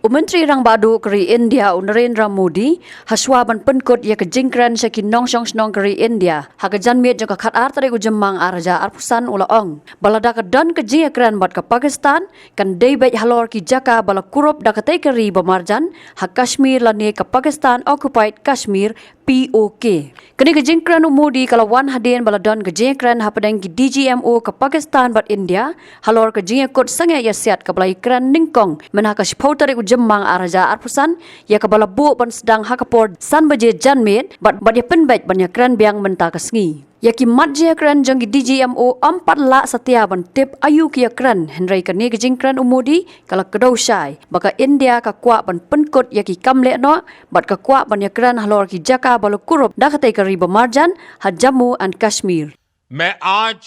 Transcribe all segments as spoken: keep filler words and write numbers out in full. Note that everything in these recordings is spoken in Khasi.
U Myntri Rangbah Duh ka ri India u Narendra Modi, hashwa ban pynkut ïa ka jingkren sha ki nongshong shnong ka ri India ha ka janmiet jong ka khatar tarik u Jymmang arhajar arphew san, u la ong ba lada ka don ka jingïakren bad ka Pakistan, kan dei beit halor ki jaka ba la kurup da katei ka ri ba marjan, ha Kashmir lane ka Pakistan Occupied Kashmir, P O K. Kane ka jingkren u Modi ka la wan hadien ba la don ka jingkren hapdeng ki D G M O ka Pakistan bad India halor ka jingïakut sangeh ïasiat kaba la ïakren nyngkong mynha ka shiphew tarik u Jymmang arhajar arphew san, ïa kaba la buh ban sdang ha ka por san baje janmiet bad, bad ïa pynbeit ban ïakren biang mynta ka sngi. Ïa ki mat jingïakren jong ki D G M O ym pat lah satia ban tip aïu ki ïakren, hynrei kane ka jingkren u Modi ka la kdew shai ba ka India ka kwah ban pynkut ïa ki kam lehnoh bad ka kwah ban ïakren halor ki jaka ba la kurup da katei ka ri ba marjan, ha Jammu and Kashmir. मैं आज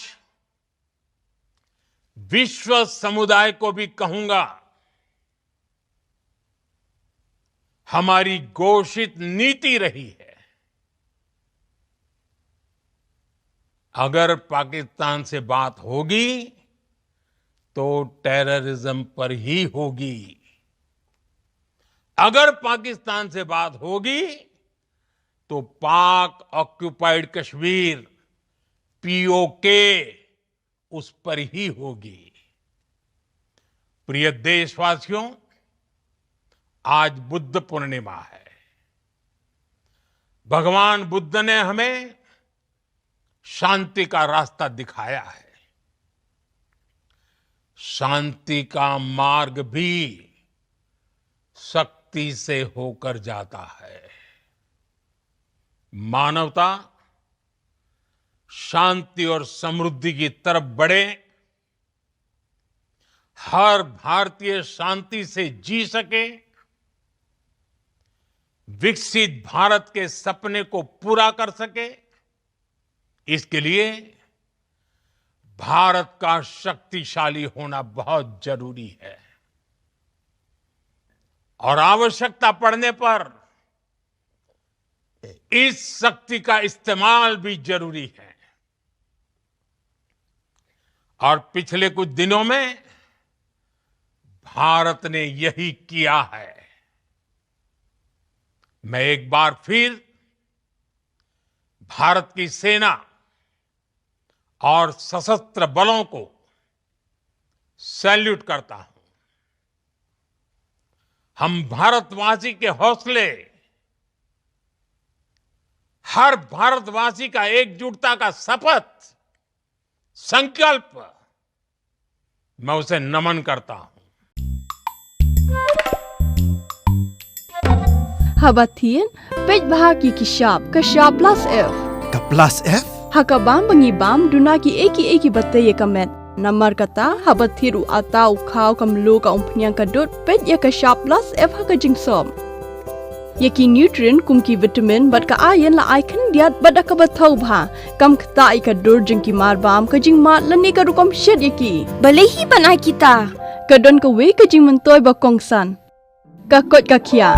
विश्व समुदाय को भी कहूंगा, हमारी घोषित नीति रही है, अगर पाकिस्तान से बात होगी तो टेररिज्म पर ही होगी। अगर पाकिस्तान से बात होगी तो पाक ऑक्यूपाइड कश्मीर, पीओके, उस पर ही होगी। प्रिय देशवासियों, आज बुद्ध पूर्णिमा है। भगवान बुद्ध ने हमें शांति का रास्ता दिखाया है। शांति का मार्ग भी शक्ति से होकर जाता है। मानवता शांति और समृद्धि की तरफ बढ़े, हर भारतीय शांति से जी सके, विकसित भारत के सपने को पूरा कर सके, इसके लिए भारत का शक्तिशाली होना बहुत जरूरी है और आवश्यकता पड़ने पर इस शक्ति का इस्तेमाल भी जरूरी है। और पिछले कुछ दिनों में भारत ने यही किया है। मैं एक बार फिर भारत की सेना और सशस्त्र बलों को सैल्यूट करता हूं। हम भारतवासी के हौसले, हर भारतवासी का एकजुटता का शपथ, संकल्प, मैं उसे नमन करता हूं। Haba thied, peit bha ki ki shap, ka shap plus F. Ka plus F? Ha ka bam ba ngi bam, duna ki ei ki ei ki ba tei ïa ka met. Namar kata, haba thied u atta, u khaw, ka mluh, ka umphniang, ka dud, peit ïa ka shap plus F ha ka jingsop. Ïa ki nutrient kum ki vitamin bad ka iron la ai khyndiat bad da kaba thaw bha. Kam ktah ïa ka dur jong ki mar bam, ka jingmad lane ka rukom shet ïa ki. Balei hi ban ai kita? Ka don kawei ka jingmyntoi ba kongsan. Ka koit ka khiah.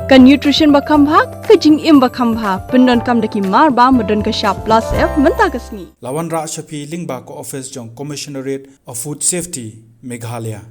Ka nutrition ba kham bha, ka jingim ba kham bha. Pyndonkam da ki mar bam ba don ka shap plus F mynta ka sngi. La wanrah sha phi lyngba ka office jong Commissionerate of Food Safety, Meghalaya.